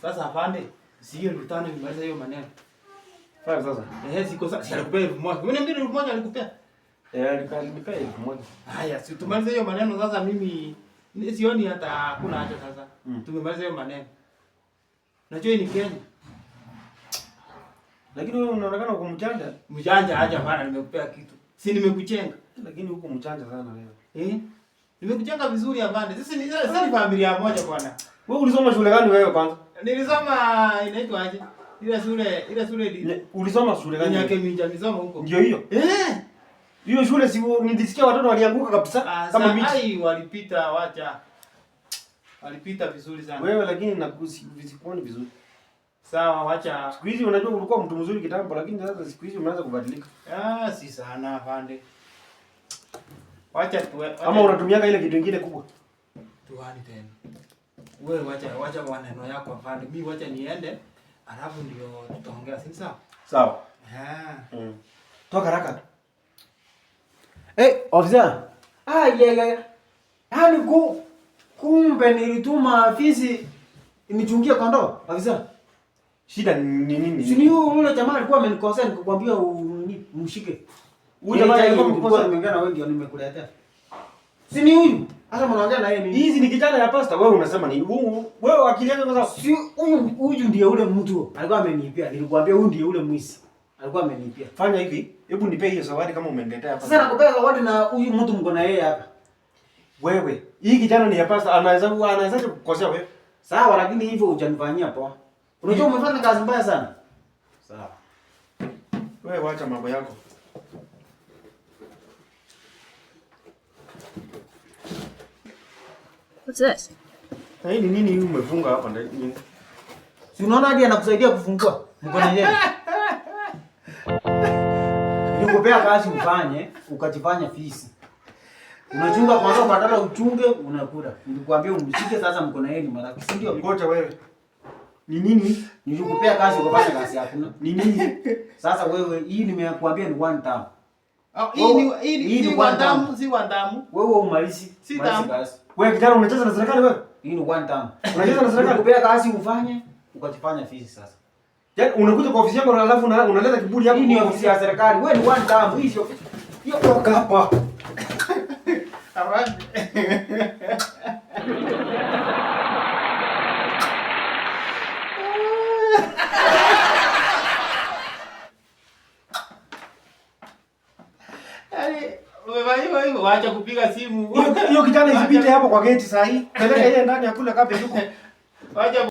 Sasa afande, si hiyo 5,000 imemaliza hiyo maneno. 5,000. Eh, siko sasa. Si alikupea 1,000. Wewe niambia 1,000 alikupea? Eh, alinipea 1,000. Haya, si tumalize hiyo maneno sasa mimi sioni hata hakuna haja sasa. Tumemaliza hiyo maneno. Najua hii ni Kenya. Lakini wewe unaonekana uko mjanja. Mjanja aje bana, nimekupea kitu. Si nimekuchenga. Lakini uko mjanja sana wewe. Eh? Nimekuchenga vizuri afande. Sisi ni familia moja bwana. Wewe ulisoma shule gani wewe kwanza? Nilisoma inaitwa aje? Ile shule Ulisoma shule gani? Nyake Minja nilisoma huko. Ndio hiyo. Eh? Hiyo shule si nilisikia watoto walianguka kabisa kama miti. Ai, walipita wacha. Walipita vizuri sana. Wewe lakini sikuoni vizuri. Sawa, wacha. Siku hizi unajua ulikuwa mtu mzuri kitambo, lakini sasa siku hizi umeanza kubadilika. Ah, si sana afande. Wacha tu. Ama unatumiaga ile kitu kingine kubwa. Tuani tena. Wewe wacha maneno yako afande. Mimi wacha niende. Alafu ndio tutaongea, si sawa? Sawa. Ah. Toka haraka. Eh, officer. Ah, yeah, yeah. Yaani kumbe nilituma afisi nichungie kondoo, officer. Shida ni nini? Si ni yule jamaa alikuwa amenikosea nikakwambia mshike. Huyu jamaa alikuwa amekukosea? Nimeongea na wewe ndio nimekuletea. Si ni huyu? Hata mnaongea na yeye nini? Hizi ni kijana ya pasta, wewe unasema ni huyu. Wewe akili yako sasa. Si huyu ndiye ule mtu alikuwa ameniibia. Nilikwambia huyu ndiye ule mwizi. Alikuwa ameniibia. Fanya hivi, hebu nipe hiyo zawadi kama umeniletea hapa. Sasa nakupea zawadi na huyu mtu mko na yeye hapa. Wewe, hii kijana ni ya pasta, anawezaje kukosea wewe? Sawa, lakini hivyo hujanifanyia poa. Unajua umefanya kazi mbaya sana. Sawa. Wewe wacha mambo yako. What's this? Na hii ni nini hii umefunga hapa ndani? Si unaona hadi anakusaidia kufungua mkono yeye. Nilikupea kazi ufanye, ukajifanya fisi. Unachunga kwanza badala uchunge unakula. Nilikwambia umshike sasa mkono yeye ni marafiki, si ndio? Ngoja wewe. Ni nini? Nilikupea kazi ukafanya kazi hakuna. Ni nini? Sasa wewe hii nimekuambia ni one time. Oh, hii Hii ni ni one one time, time. si one time. Wewe umalizi. Si Malizi tamu. kazi. Wewe kijana unacheza na serikali wewe? Hii ni one time. Unacheza na serikali? Nilikupea kazi ufanye, ukajifanya fisi sasa. Yaani unakuja kwa ofisi yangu alafu unaleta kiburi hapo. Hii ni ofisi ya serikali. Wewe ni one time. Hii sio ofisi. Hiyo toka hapa. Afande. Yaani umefanya hivyo, wacha kupiga simu. Hiyo kijana isipite hapo kwa gate saa hii. Peleka yeye ndani akule kabe huko. Wacha.